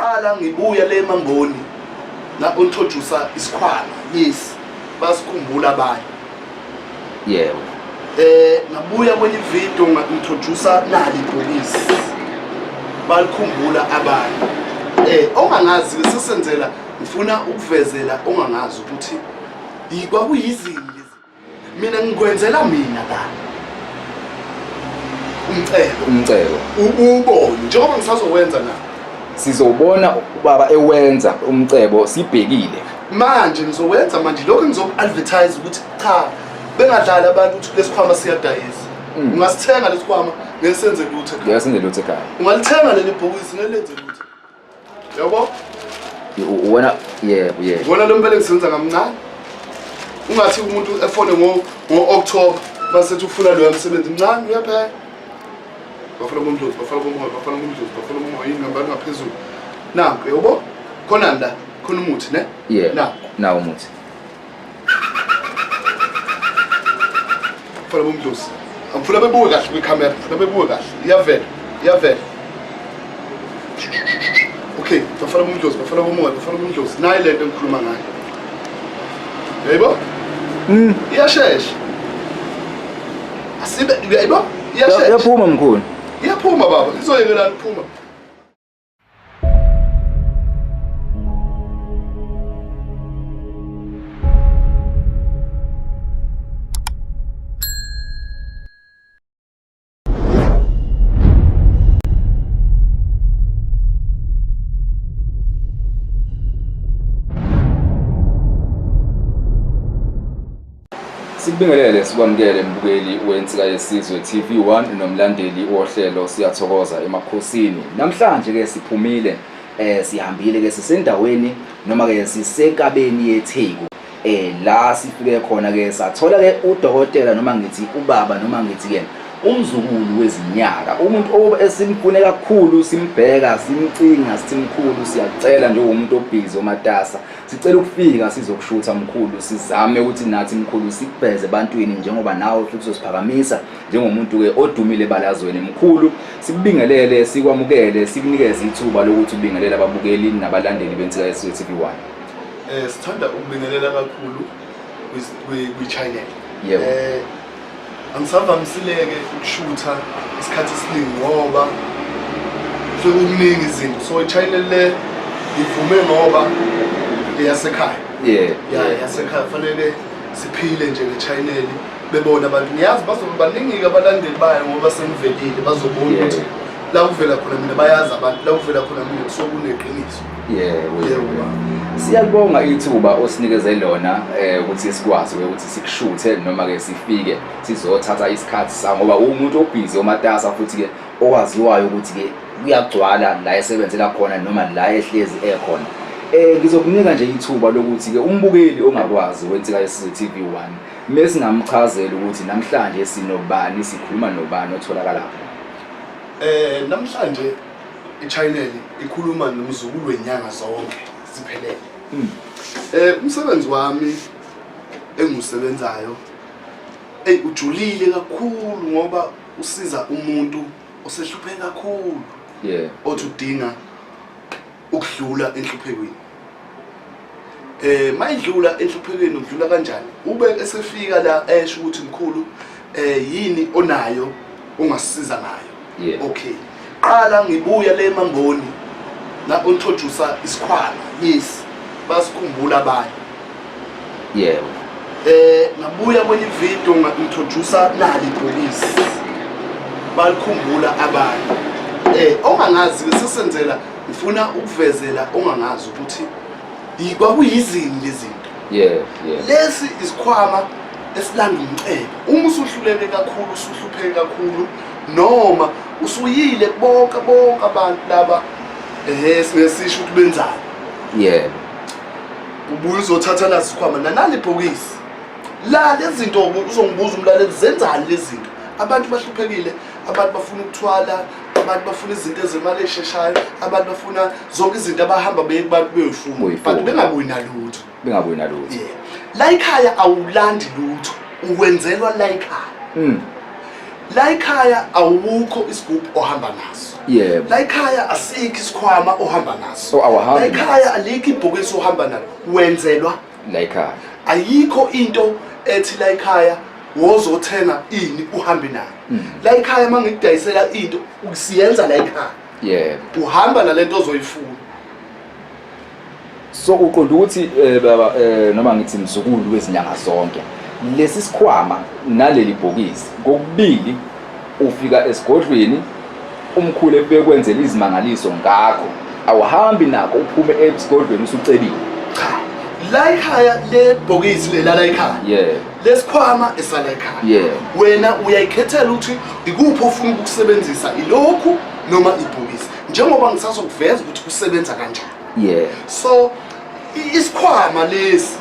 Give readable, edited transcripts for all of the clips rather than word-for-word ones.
Qala ngibuya le mangoni nga introduce isikhwama. Yes. Basikhumbula abanye. Yebo. Ngabuya kwenye video nga introduce nali ibhokisi. Balikhumbula abanye. Ongangazi sesenzela ngifuna ukuvezela ongangazi ukuthi kwakuyizini lezi. Mina ngikwenzela mina la. Umcebo. Umcebo. Ubone njengoba ngisazowenza na. Sizobona ubaba ewenza umcebo sibhekile. Manje ngizowenza manje lokho ngizoku-advertise ukuthi cha bengadlali abantu ukuthi lesikhwama siyadayisa. Ungasithenga lesikhwama ngeke senze lutho ekhaya. Ngeke senze lutho ekhaya. Ungalithenga leli bhokisi ngeke lenze lutho. Yabo? Wena yebo yebo. Wona lo mpela ngisebenza kamncane. Ungathi umuntu efone ngo ngo-October base ufuna loya msebenzi mncane uyaphela. Bafuna bomdlozi, bafuna bomoya, bafuna bomdlozi, bafuna bomoya yini ngambani ngaphezulu. Nanku yabo? Khona la, khona umuthi ne? Yebo. Nanku. Nawo umuthi. Bafuna bomdlozi. Angifuna bebuke kahle kwikhamera, ngifuna bebuke kahle. Iyavela, iyavela. Okay, bafana bomdlozi, bafana bomoya, bafana bomdlozi. Nayi lento engikhuluma ngayo. Yebo? Iyashesha. Asibe yebo? Iyashesha. Iyaphuma mkhulu. Iyaphuma baba, izoyekelani ukuphuma. Sikubingelele sikwamukele mbukeli weNsika Yesizwe TV1 nomlandeli wohlelo Siyathokoza emakhosini. Namhlanje ke siphumile sihambile ke sisendaweni noma ke sisenkabeni yeTheku. La sifike khona ke sathola ke udokotela noma ngithi ubaba noma ngithi ke umzukulu wezinyaka, umuntu esimfune kakhulu, simbheka simcinga sithi mkhulu siyacela njengomuntu obhizi omatasa, sicela ukufika sizokushutha mkhulu, sizame ukuthi nathi mkhulu sikubheze ebantwini njengoba nawe futhi uzosiphakamisa njengomuntu ke odumile ebalazweni. Mkhulu sikubingelele, sikwamukele, sikunikeze ithuba lokuthi ubingelele ababukeli nabalandeli beNsika Yesizwe TV1. Sithanda ukubingelela kakhulu kwi-channel. Yebo. Angisavamisileke ukushutha isikhathi esiningi ngoba sekukuningi izinto, so i-channel le ivume ngoba eyasekhaya. Yeah. Ya, yasekhaya fanele siphile nje nge-channel, bebona abantu. Ngiyazi bazobe baningi abalandeli bayo ngoba sengivelile, bazobona ukuthi la kuvela khona mina bayazi abantu, la kuvela khona mina kusuke kuneqiniso. Yebo. Yebo. Siyalibonga ithuba osinikeze lona ukuthi sikwazi ukuthi sikushuthe noma ke sifike sizothatha isikhathi sa ngoba umuntu obhizi omatasa futhi ke owaziwayo ukuthi ke kuyagcwala la esebenzela khona noma la ehlezi ekhona. Ngizokunika nje ithuba lokuthi ke umbukeli ongakwazi weNsika Yesizwe TV1 mesingamchazela ukuthi namhlanje sinobani, sikhuluma nobani otholakala lapha. Namhlanje i-channel ikhuluma nomzukulu wenyanga zonke siphelele. Umsebenzi wami engiwusebenzayo ujulile kakhulu ngoba usiza umuntu osehlupheke kakhulu. Othi udinga ukudlula enhluphekweni. Mayidlula enhluphekweni udlula kanjani? Ube esefika la esho ukuthi mkhulu yini onayo ongasisiza ngayo. Okay. Qala ngibuya le mangoni nga introduce isikhwama. Yes. Basikhumbula abanye. Yebo. Ngabuya kwenye video nga introduce nali ibhokisi. Balikhumbula abanye. Ongangazi sesenzela ngifuna ukuvezela ongangazi ukuthi kwakuyizini lezi zinto. Yeah. Lesi isikhwama esilanda umcebo. Uma usuhluleke kakhulu, usuhlupheke kakhulu noma usuyile bonke bonke abantu laba singesisho ukuthi benzani. Yebo. Ubuye uzothatha lasi sikhwama nanali ibhokisi. La lezi zinto uzongibuza umlaleli zenzani lezi zinto. Abantu bahluphekile, abantu bafuna ukuthwala, abantu bafuna izinto ezemali esheshayo, abantu bafuna zonke izinto abahamba beye kubantu beyoyifuna. Boyifuna. But bengabuyi nalutho. Bengabuyi nalutho. Yeah. La ekhaya awulandi lutho, ukwenzelwa la ekhaya. La ekhaya awukho isigubhu ohamba naso. Yebo. La ekhaya asikho isikhwama ohamba naso. So awuhambi La ekhaya alikho ibhokisi ohamba nalo. Wenzelwa la ekhaya. Ayikho into ethi la ekhaya wozothenga ini uhambe nayo. La ekhaya mangikudayisela into usiyenza la ekhaya. Yebo. Uhamba nalento ozoyifuna. So uqonda ukuthi baba noma ngithi mzukulu wezinyanga zonke lesi sikhwama naleli bhokisi kokubili ufika esigodlweni umkhulu ebekwenzela izimangaliso ngakho awuhambi nakho uphume esigodlweni usucebile. Cha, la ekhaya le bhokisi lela la ekhaya. Yebo. Lesikhwama esala ekhaya. Yebo. Wena uyayikhethela ukuthi ikuphi ofuna ukukusebenzisa, ilokhu noma ibhokisi, njengoba ngisazokuveza ukuthi kusebenza kanjani. Yebo. So isikhwama lesi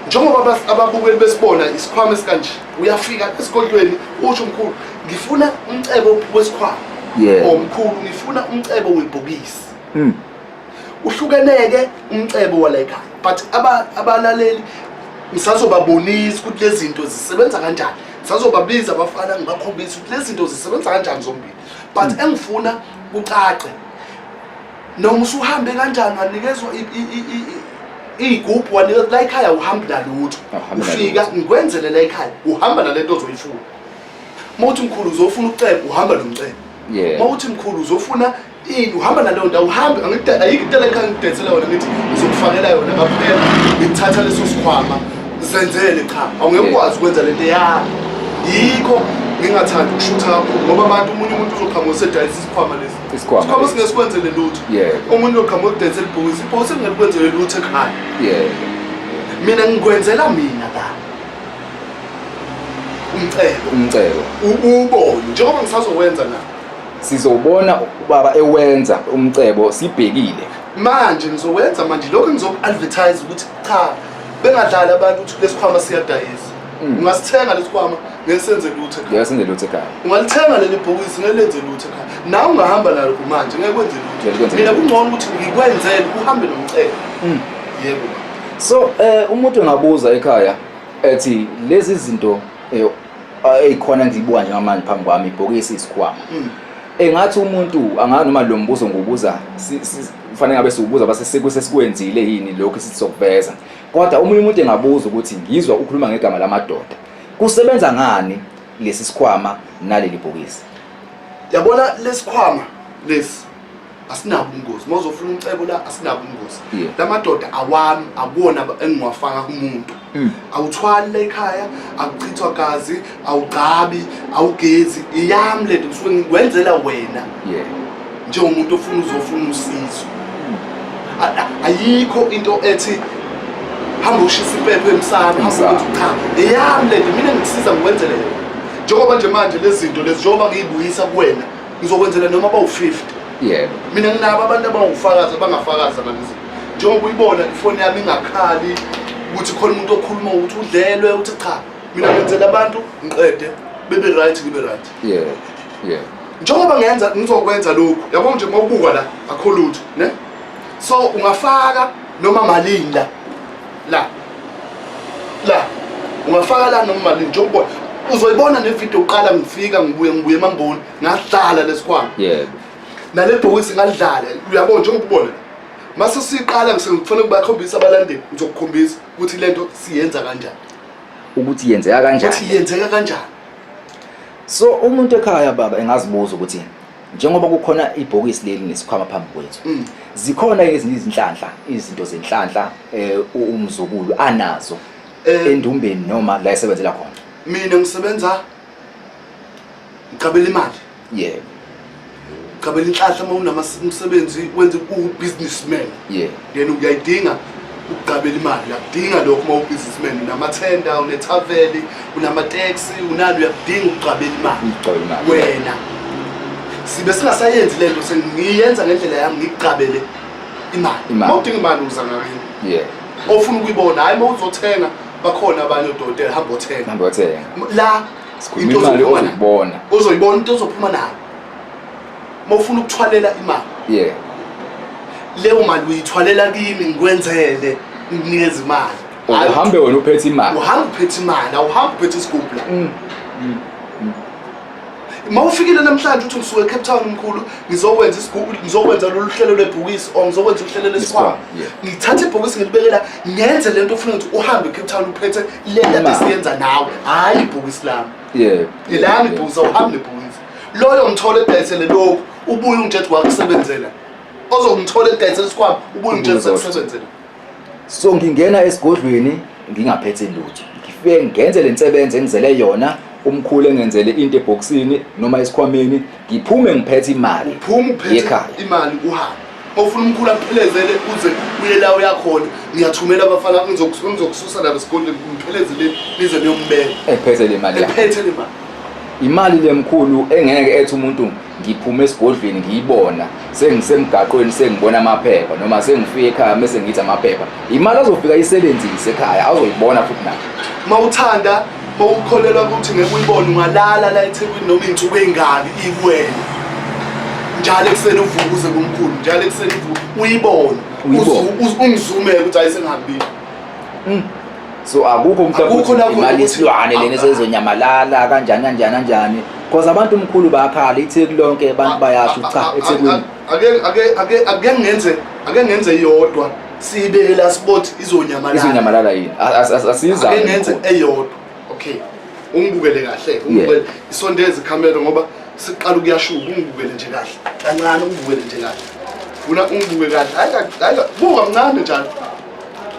njengoba ababukeli besibona isikhwama esikanje, uyafika esigodlweni usho mkhulu ngifuna umcebo wesikhwama. Yebo. Omkhulu ngifuna umcebo webhokisi. Uhlukeneke umcebo wala ekhaya, but abalaleli ngisazobabonisa ukuthi lezi zinto zisebenza kanjani, ngisazobabiza abafana ngibakhombise ukuthi lezi zinto zisebenza kanjani zombili. But engifuna kucace, noma usuhambe kanjani wanikezwa iy'gubhu, wanikezwa la ekhaya uhambi nalutho. Awuhambi Ufika nalutho. ngikwenzele la ekhaya, uhamba nalento ozoyifuna. Uma uthi mkhulu uzofuna ucebo, uhamba nomcebo. Yebo. Uma uthi mkhulu uzofuna ini, uhamba naleyo ndawo, uhambe. Ayikho into la ekhaya ngidayisela yona ngithi ngizokufakela yona kaphela, ngithatha leso sikhwama zenzele. Cha, awungeke ukwazi ukwenza lento yami. Yikho ngingathandi ukushutha kakhulu, ngoba abantu omunye umuntu uzoqhamuka usedayisa isikhwama lesi. Isikhwama Isikhwama lesi. singesikwenzele lutho. Yebo. Omunye uyoqhamuka ukudayisela ibhokisi, ibhokisi lingelikwenzele lutho ekhaya. Yebo. Mina ngikwenzela mina la umcebo. Umcebo. Ubone njengoba ngisazowenza na. Sizobona ubaba ewenza umcebo sibhekile. Manje ngizowenza manje lokho, ngizoku-advertise ukuthi cha, bengadlali abantu ukuthi lesikhwama siyadayisa. Ungasithenga lesikhwama ngeke senze lutho ekhaya. Ngeke senze lutho ekhaya. Ungalithenga leli bhokisi ngeke lenze lutho ekhaya. Nawe ungahamba nalo manje ngeke kwenze lutho. Ngeke kwenze Mina lutho. kungcono ukuthi ngikwenzele uhambe nomcebo. Yebo. So umuntu engabuza ekhaya ethi lezi zinto ezikhona ngizibuka njengamanje phambi kwami, ibhokisi, isikhwama. Engathi umuntu anga noma lo mbuzo ngubuza kufanele ngabe siwubuza base sekusekwenzile yini lokho esizokuveza. Kodwa omunye umuntu engabuza ukuthi ngizwa ukhuluma ngegama lamadoda. Kusebenza ngani lesi sikhwama naleli bhokisi? Yabona lesikhwama lesi asinabo ubungozi. Uma uzofuna umcebo la asinabo ubungozi. Lamadoda awami, akuwona engiwafaka kumuntu. Awuthwali la ekhaya, akuchithwa gazi, awugcabi, awugezi. Iyami lento ngisuke ngikwenzela wena. Njengomuntu ofuna uzofuna usizo. Ayikho into ethi hamba ushisa impepho emsamo, hamba Emsamo. ukuthi cha, eyami lento mina ngikusiza ngikwenzele yona. Njengoba nje manje lezi zinto lezi njengoba ngiyibuyisa kuwena, ngizokwenzela noma bawu-50. Yebo. Mina nginabo abantu abangufakazi abangafakaza ngalezi zinto. Njengoba uyibona ifoni yami ingakhali ukuthi khona umuntu okhuluma ukuthi udlelwe, uthi cha, mina ngenzela abantu ngiqede bebe right, ngibe right. Yebo. Yebo. Njengoba ngizokwenza lokhu, yabo nje mawubuka la akho lutho, ne? So ungafaka noma malini la. La. La. Ungafaka la noma malini njengoba uzoyibona ne video uqala ngifika ngibuye ngibuye emamboni ngadlala lesikhwama. Yebo. Nale bhokisi ngalidlala, uyabona njengoba ubona. Mase siqala ngifuna ukubakhombisa abalandeli, ngizokukhombisa ukuthi lento siyenza kanjani. Ukuthi yenzeka kanjani. Ukuthi yenzeka kanjani. So umuntu ekhaya baba engazibuza ukuthi njengoba kukhona ibhokisi leli nesikhwama phambi kwethu, zikhona ezinye izinhlanhla, izinto zenhlanhla umzukulu anazo endumbeni noma la esebenzela khona? Mina ngisebenza ngicabela imali. Yebo. Ngicabela inhlanhla uma unamsebenzi wenza u-businessman. Yebo. Then uyayidinga ukugqabela imali, uyakudinga lokho uma u-businessman, unamathenda, unethaveli, unamateksi, unani, uyakudinga ukugqabela imali. Ukugqabela imali. Wena sibe singasayenzi lento, sengiyenza ngendlela yami, ngikugqabele imali. Imali. Uma udinga imali uza ngakini. Yebo. Ofuna ukuyibona, hayi uma uzothenga bakhona abanye odokotela, hamba othenga. Hamba othenga. La Sikhuluma into imali ozophuma nayo. ozoyibona. Uzoyibona into ozophuma nayo. Uma ufuna ukuthwalela imali. Yebo. Leyo mali uyithwalela kimi, ngikwenzele, ngikunikeze imali. Uhambe wena uphethe imali. Uhambe uphethe imali, awuhambe uphethe isigubhu la. Uma ufikile namhlanje uthi ngisuke eCape Town mkhulu, ngizokwenza isigubu, ngizokwenza lolu hlelo lwebhokisi or ngizokwenza uhlelo lesikhwama, ngithatha ibhokisi ngilibekela, ngenze lento ofuna ukuthi uhambe eCape Town uphethe le nto esiyenza nawe, hhayi ibhokisi lami. Lelami ibhokisi, awuhambi nebhokisi. Loyo ngithole edayisele lokhu, ubuye ungitshela ukuthi wakusebenzela. Ozongithola edayisele isikhwama, ubuye ungitshela ukuthi wakusebenzela. So ngingena esigodlweni ngingaphethe lutho, ngifike ngenze le nsebenzo engizele yona, umkhulu engenzele into ebhokisini noma esikhwameni, ngiphume ngiphethe imali. Uphuma uphethe Yekhaya. imali uhambe. Ofuna umkhulu akuphelezele uze uye la uyakhona, ngiyathumela abafana, ngizokususa laba esigodlweni, ngiphelezele nize niyombeka. Ephethe le mali yakhe. Ephethe le mali. Imali lemkhulu engeke ethi umuntu ngiphume esigodlweni ngiyibona sengisemgaqweni sengibona amaphepha noma sengifike ekhaya mese ngithi amaphepha, imali azofika ayisebenzise ekhaya, azoyibona futhi nayo. Mawuthanda, mawukholelwa ukuthi ngeke uyibone, ungalala la eThekwini noma iy'nsuku ey'ngaki ikuwena. Njalo ekuseni uvuke uze kumkhulu, njalo ekuseni uvuke uyibone. Uyibone. Ungizumele ukuthi hayi sengihambile. So akukho mhlawumbe Akukho ukuthi lapho imali ukuthi- yesilwane lena esezonyamalala kanjani kanjani kanjani, because abantu mkhulu bayakhala iTheku lonke, abantu bayasho cha eThekwini. Ake ngenze iyodwa, siyibeke la spot, izonyamalala. Izonyamalala yini? Asizame. Ake ngenze mkhulu. eyodwa. Okay, ungibukele kahle, ungibukele, isondeze ikhamera ngoba siqala ukuyashuka, ungibukele nje kahle kancane, ungibukele nje kahle, funa ungibuke kahle. Hayi hayi, buka mncane njalo,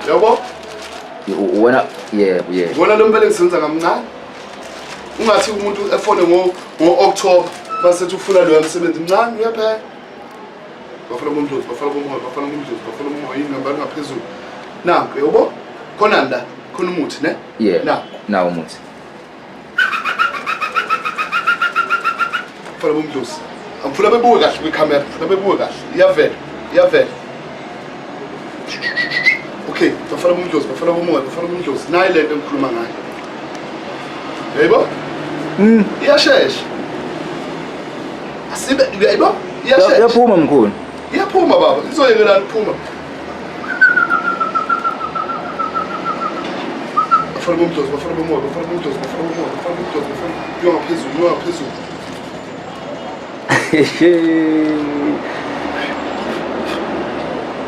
yabo. Wena, yebo yebo. Ngibona lo mpela ngisebenza kamncane. Ungathi umuntu efone ngo-October basethi ufuna loya msebenzi mncane, uyaphela. Bafuna bomdlozi, bafuna bomoya, bafuna bomdlozi, bafuna bomoya, yini ngambani ngaphezulu. Nanku, yabo? Khona la, khona umuthi ne? Yebo. Nanku. Nawo umuthi. Bafuna bomdlozi. Angifuna bebuke kahle kwikhamera, ngifuna bebuke kahle. Iyavela, iyavela. Okay, bafana bomdlozi, bafana bomoya, bafana bomdlozi. Nayi lento engikhuluma ngayo. Yebo? Iyashesha. Asibe, yebo? Iyashesha. Iyaphuma mkhulu. Iyaphuma baba, izoyekelani ukuphuma. Bafana bomdlozi, bafana bomoya, bafana bomdlozi, bafana bomoya, bafana bomdlozi, bafana kuyo ngaphezulu, kuyo ngaphezulu.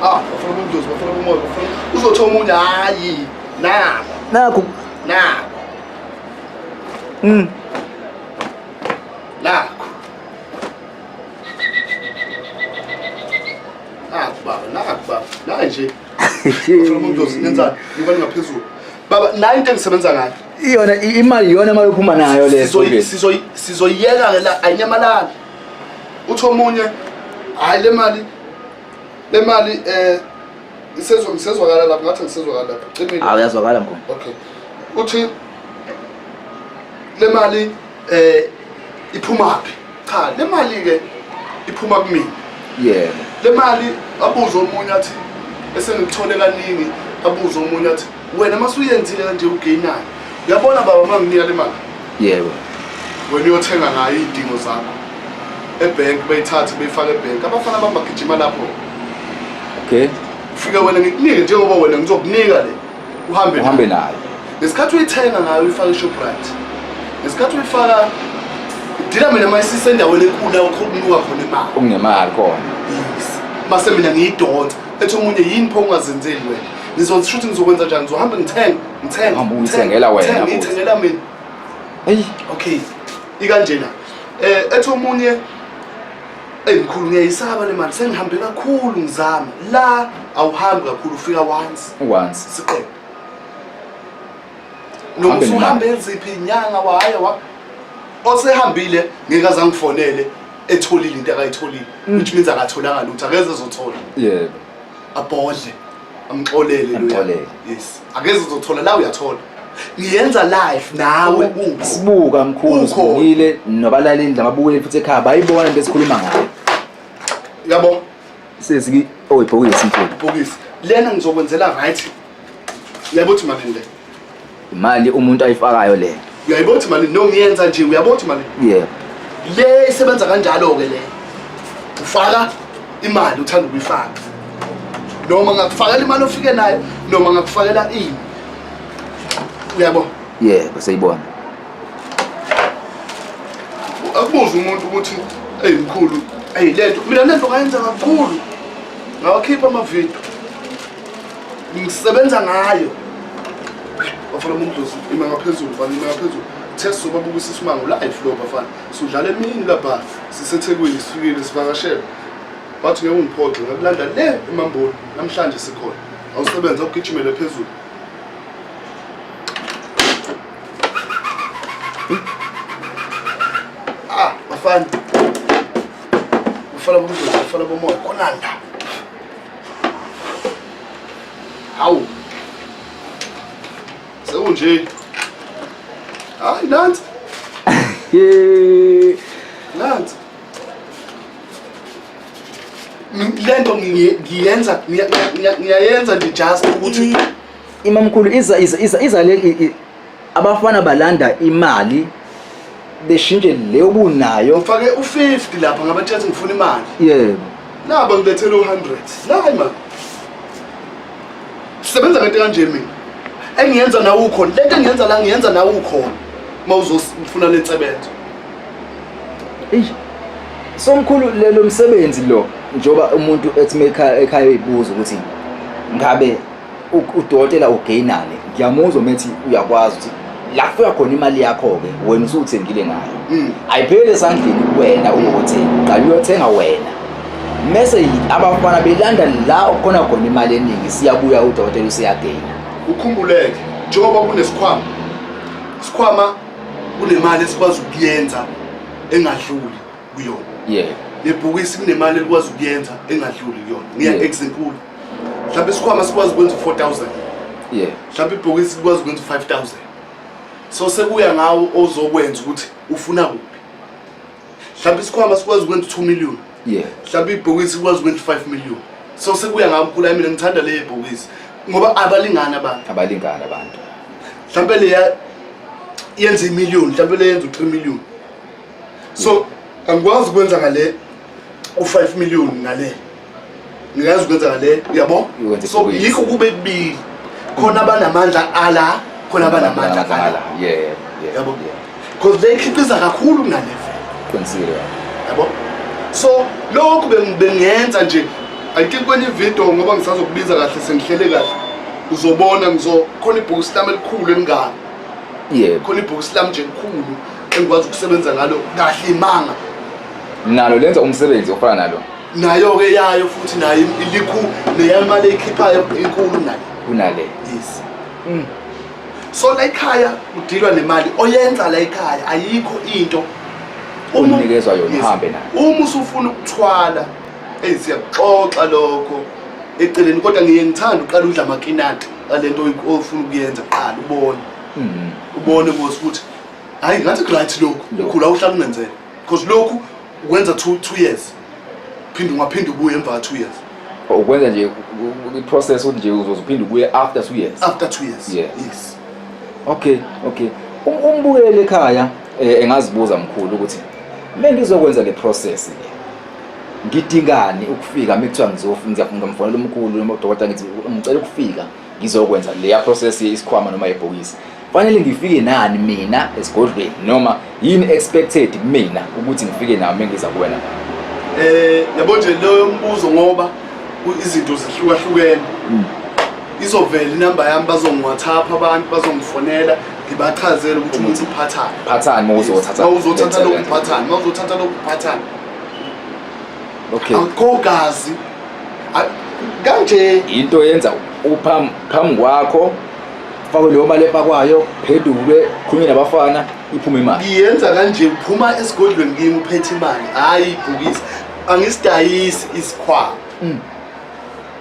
Ah, bafana bomdlozi, bafana bomoya, bafana uzothi omunye hayi, nakho. Nakho. Nakho. Nakho. Nakho baba, nakho baba. Nayi nje. Bafana bomdlozi nenzani? Ngibani ngaphezulu. Baba, nayi into engisebenza ngayo. Iyona imali, iyona imali ophuma nayo le. Sizoyiyeka ke la, ayinyamalali. Uthi omunye hayi le mali, le mali isezwakala lapho, ngathi ngisezwakala lapho. Cimile. Hayi uyazwakala mkhulu. Okay. Uthi le mali iphuma phi? Cha, le mali ke iphuma kumina. Yebo. Le mali abuze omunye athi esengikuthole kaningi, abuze omunye athi wena masuyenzile kanje ugainani? Uyabona baba, manginika le mali. Yebo. Wena uyothenga ngayo izidingo zakho. Ebank bayithathe bayifake ebank. Abafana bami bagijima lapho. Okay. Ufike wena ngikunike njengoba wena ngizokunika le. Uhambe nayo. Uhambe nayo. Ngesikhathi uyithenga ngayo uyifaka eShoprite. Ngesikhathi uyifaka dila mina mayisisendaweni enkulu la okunuka khona imali. Okunemali khona. Yes. Mase mina ngiyidonsa. Ethi omunye yini pho ungazenzeli wena? Ngizosho ukuthi ngizokwenza njani? Ngizohamba ngithenge, ngithenge. Uhambe uyithengela wena Ngithenge, futhi. ngiyithengela mina. Eyi. Okay. Ikanjena. Ethi omunye mkhulu ngiyayisaba le mali, sengihambe kakhulu ngizama. La awuhambi kakhulu, ufika once. Once. Siqede. Noma Uhambe nemali. usuhambe eziphi inyanga waya wa osehambile ngeke azangifonele etholile into akayitholile, which means akatholanga lutho, akeze ezothola. Yebo. Abhodle, amxolele loya. Amxolele. Yes. Akeze ezothola, la uyathola. Ngiyenza live nawe ukho. Sibuka mkhulu, Ukhona. sibukile nabalaleli nababukeli futhi ekhaya bayibona into esikhuluma ngayo. Yabo. Sesiki oh ibhokisi mkhulu. Ibhokisi. Lena ngizokwenzela right. Uyayibona ukuthi malini le? Imali umuntu ayifakayo le. Uyayibona ukuthi malini? No ngiyenza nje, uyabona ukuthi malini? Yebo. Le isebenza kanjalo ke le. Ufaka imali uthanda ukuyifaka. Noma ngakufakela imali ofike nayo, noma ngakufakela ini. Uyabo? Yebo, seyibona. Akubuze umuntu ukuthi eyi mkhulu, eyi lento mina lento ngayenza kakhulu. Ngawakhipha amavidiyo. Ngisebenza ngayo. Bafana bomdlozi ima ngaphezulu, bafana ima ngaphezulu. Test sobabukisa isimango live lo bafana. Sudlala emini lapha siseThekwini sifikile sivakashela. Bathi ngeke ungiphoxe ngakulanda le eMamboni namhlanje sikhona. Awusebenza ugijimele phezulu. Ah, bafana. Bafana bomdlozi, bafana bomoya, konanda. Hawu. Sekunje. Hayi nansi. Ye. Nansi. Lento ngiyenza ngiyayenza nje just ukuthi Imamkhulu iza iza iza iza le abafana balanda imali beshintshe le obunayo. Ngifake u50 lapha ngabatshela ngifuna imali. Yebo. Naba ngilethele u100. Hayi man. Sebenza ngento kanje mina. Engiyenza nawe ukhona. Lento engiyenza la ngiyenza nawe ukhona. Mawuzofuna lensebenzo. Eish. Somkhulu lelo msebenzi lo njengoba umuntu ethi ekhaya ekhaya eyibuza ukuthi ngabe udokotela ugainani ngiyamuzwa methi uyakwazi ukuthi la kufika khona imali yakho-ke wena usuwuthengile ngayo Ayipheli esandleni kuwena uyothenga uqala uyothenga wena mese abafana belanda la okukhona khona imali eningi siyabuya udokotela useyageyina Ukhumbuleke njengoba kunesikhwama isikhwama kunemali esikwazi ukuyenza engadluli kuyona yebo nebhokisi kunemali elikwazi ukuyenza engadluli kuyona ngiya example mhlawumbe isikhwama sikwazi ukwenza u-4000 yebo mhlawumbe ibhokisi likwazi ukwenza u-5000 so sekuya ngawo ozokwenza ukuthi ufuna kuphi mhlawumbe isikhwama sikwazi ukwenza u-2 million yeah mhlawumbe ibhokisi likwazi ukwenza u-5 million so sekuya ngawo mkhulu mina ngithanda le bhokisi ngoba abalingani abantu abalingani abantu mhlawumbe leya yenza imillion mhlawumbe le yenza u-3 million so angikwazi ukwenza ngale u-5 million ngale ngingazi ukwenza ngale uyabo Ukwenza so ibhokisi. yikho kube kubili khona abanamandla ala khona abanamandla ala yeah yeah yabo because le ikhiqiza kakhulu kunale vele qinisile yabo so lokhu bengiyenza nje i think kwenye ivideo ngoba ngisazokubiza kahle sengihlele kahle uzobona ngizo khona ibhokisi lami elikhulu elingaka yebo khona ibhokisi lami nje elikhulu engikwazi ukusebenza ngalo kahle imanga nalo lenza umsebenzi ofana nalo nayo-ke yayo futhi nayo ilikhu neyamali eyikhiphayo inkulu nayo kunale yes so la ekhaya udilwa nemali oyenza la ekhaya ayikho into Unikezwa yona, Yes. uhambe nayo. Uma usufuna ukuthwala eyi siyakuxoxa lokho eceleni kodwa ngiye ngithanda uqala udla amakinati alento ofuna ukuyenza kuqala ubone ubone boss ukuthi hayi ngathi right lokhu Lokhu. ukhula uhlala ungenzela because lokhu ukwenza 2 years phinde ungaphinde ubuye emva ka 2 years Ukwenza nje i-process ukuthi nje uzophinde ubuye after 2 years. After 2 years. Yes. Yes. Okay, okay. Umbukeli ekhaya engazibuza mkhulu ukuthi mengizokwenza le process le ngidingani ukufika mekuthiwa ngizofuna ngiyafuna ngimfonela umkhulu noma udokotela ngithi ngicela ukufika ngizokwenza leya process yesikhwama noma yebhokisi fanele ngifike nani mina esigodlweni noma yini expected kumina ukuthi ngifike nayo mengiza kuwena? Yabo nje loyo mbuzo ngoba izinto zihlukahlukene. Izovela inamba yami bazongi-WhatsApp abantu bazongifonela ngibachazele ukuthi umuntu uphathani. Phathani uma uzothatha. Uma uzothatha lokhu uphathani, uma uzothatha lokhu uphathani. Okay. Akukho gazi. Kanje into yenza uphambi kwakho fake leyo mali efakwayo phendulwe khulunywe nabafana iphume imali. Ngiyenza kanje uphuma esigodlweni kimi uphethe imali hayi ibhokisi. Angisidayisi isikhwama.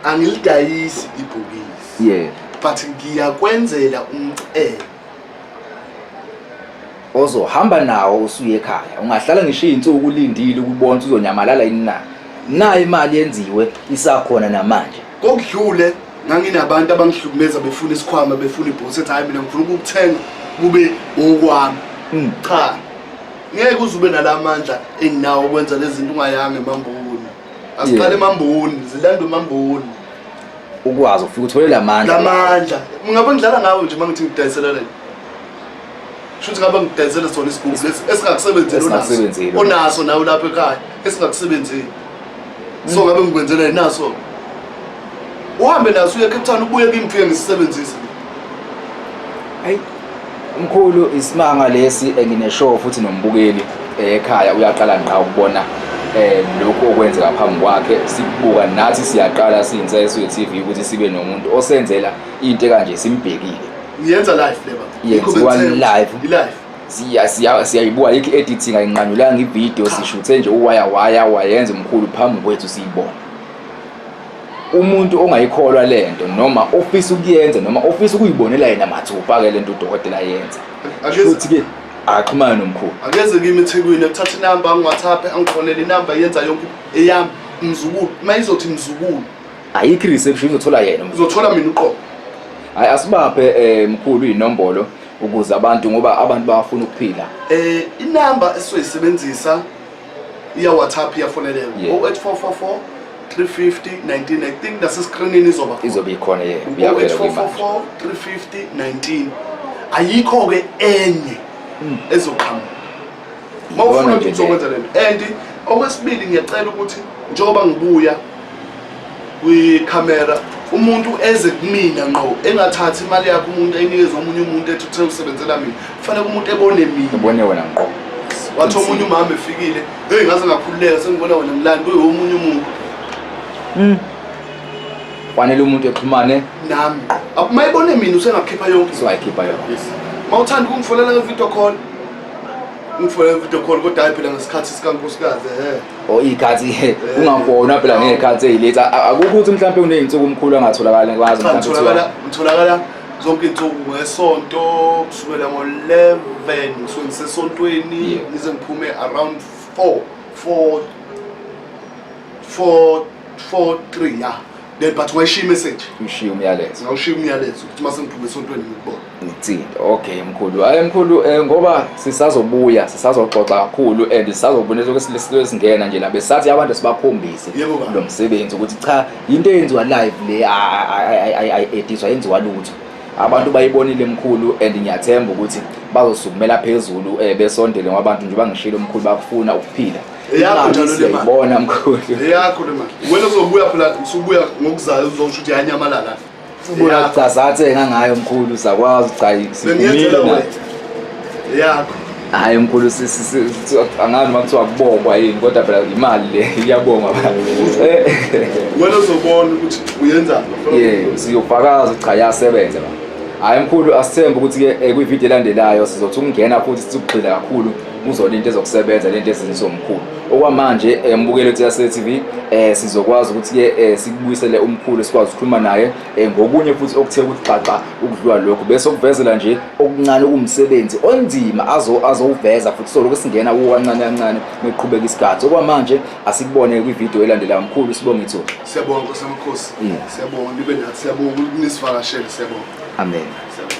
Angilidayisi ibhokisi. Yeah. But ngiyakwenzela umcebo. Ozohamba nawo usuye ekhaya. Ungahlala ngisho izinsuku ulindile ukubona ukuthi uzonyamalala yini na. Nayo imali yenziwe isakhona namanje. Kokudlule nganginabantu abangihlukumeza befuna isikhwama befuna ibhokisi ethi hayi mina ngifuna ukukuthenga kube okwami. Cha. Ngeke uze ube nalamandla enginawo ukwenza lezi zinto ungayanga emamboni. Asiqale emamboni, zilandwe emamboni. Ukwazi ufike uthole lamandla. Lamandla. Ngabe ngidlala ngawe nje mangithi ngidayisela le. Shuthi ngabe ngidayisele sona isigubhu lesi esingakusebenzeli onaso. Esingakusebenzeli. Onaso nawe lapha ekhaya esingakusebenzeli. So ngabe ngikwenzela naso. Uhambe naso uye eCape Town ubuye kimi ngifike ngisisebenzise. Ayi mkhulu isimanga lesi engineshow futhi nombukeli ekhaya uyaqala ngqa ukubona lokhu okwenzeka phambi kwakhe sikubuka nathi siyaqala siyinseswe TV ukuthi sibe nomuntu osenzela into ekanje simbhekile. Ngiyenza live le baba. Yenziwa live. I-live. Siya siya siyayibuka yikho editing ayinqanyulanga ivideo sishuthe nje uwaya waya wayenza umkhulu phambi kwethu siyibona. Umuntu ongayikholwa lento noma ofisa ukuyenza noma ofisa ukuyibonela yena mathupha ke lento udokotela ayenza. Futhi ke axhumane nomkhulu. Akeze kimi eThekwini akuthatha inamba angiWhatsApp angifonele inamba yenza yonke eyami mzukulu mayizothi mzukulu Ayikho i-reception uzothola yena. Uzothola mina uqobo. Hayi asibaphe mkhulu inombolo ukuze abantu ngoba abantu bayafuna ukuphila. Inamba esizoyisebenzisa iya WhatsApp iyafoneleka. 08444 350 19 I think nase screenini izoba khona. Izobe ikhona yebo. Iyavela kuyimanje. 08444 350 19 ayikho ke enye ezoqhamuka. Mawufuna nje ukuthi uzokwenza lento. And okwesibili ngiyacela ukuthi njengoba ngibuya kwikhamera umuntu eze kumina ngqo engathathi imali yakhe umuntu ayinikeze omunye umuntu ethi uthe usebenzela mina kufanele umuntu ebone mina Ebone wena ngqo. Wathi omunye umama efikile hey ngaze ngakhululeka sengibona wena ngilandi kuyi omunye umuntu. Fanele umuntu exhumane nami ngqo. Mayibone mina usengakhipha yonke. Usengayikhipha yonke. Yes. Mawuthanda ukungifonela nge-video call ngifonela nge-video call kodwa hayi phela ngesikhathi sikankosikazi ehe. O ikhathi ungafona phela ngekhathi eziletha akukho ukuthi mhlawumbe uneyinsuku umkhulu angatholakala ngikwazi Cha mhlawumbe ngitholakala ngitholakala zonke insuku ngesonto kusukela ngo-11 ngisuke ngisesontweni ngize ngiphume around 4 4 4 4 3 ya then but ungayishiya imessage ushiya umyalezo ngawushiya umyalezo ukuthi uma sengiphume esontweni ngikubona ngikuthinte okay mkhulu hayi mkhulu ngoba sisazobuya sisazoxoxa kakhulu and sisazobona lokho singena nje la besathi abantu sibakhombise Yebo, baba. lo msebenzi ukuthi cha into eyenziwa live le ayi-edithwa yenziwa lutho abantu bayibonile mkhulu and ngiyathemba ukuthi bazosukumela phezulu besondele ngoba abantu nje bangishilo mkhulu bakufuna ukuphila Eyakho Imali njalo le mali. siyayibona mkhulu Eyakho le mali wena uzobuya phela usubuya ngokuzayo uzosho ukuthi yanyamalala Ubuya cha sathenga ngayo mkhulu sakwazi cha bengiyenzela siphumile wena nathi. Eyakho. Hayi mkhulu angazi noma kuthiwa kubongwa yini kodwa phela imali le iyabongwa ba. Wena uzobona ukuthi uyenzani. Yebo siyofakaza cha yasebenza ba. Hayi mkhulu asithembe ukuthi ke kwivideo elandelayo sizothi ukungena futhi sikugxila kakhulu kuzona into ezokusebenza lento eziniswa umkhulu. Okwamanje mbukeli wethu yase TV sizokwazi ukuthi ke sikubuyisele umkhulu sikwazi ukukhuluma naye ngokunye futhi okuthe ukuthi xaxa ukudlula lokho bese ukuvezela nje okuncane kumsebenzi onzima azowuveza futhi soloko singena kuwo kancane kancane meqhubeka isikhathi. Okwamanje asikubone kwivideo elandelayo mkhulu sibonge ithuba. Siyabonga Nkosi yamakhosi. Siyabonga nibe nathi siyabonga ukuthi nisivakashele siyabonga. Amen. Siyabonga.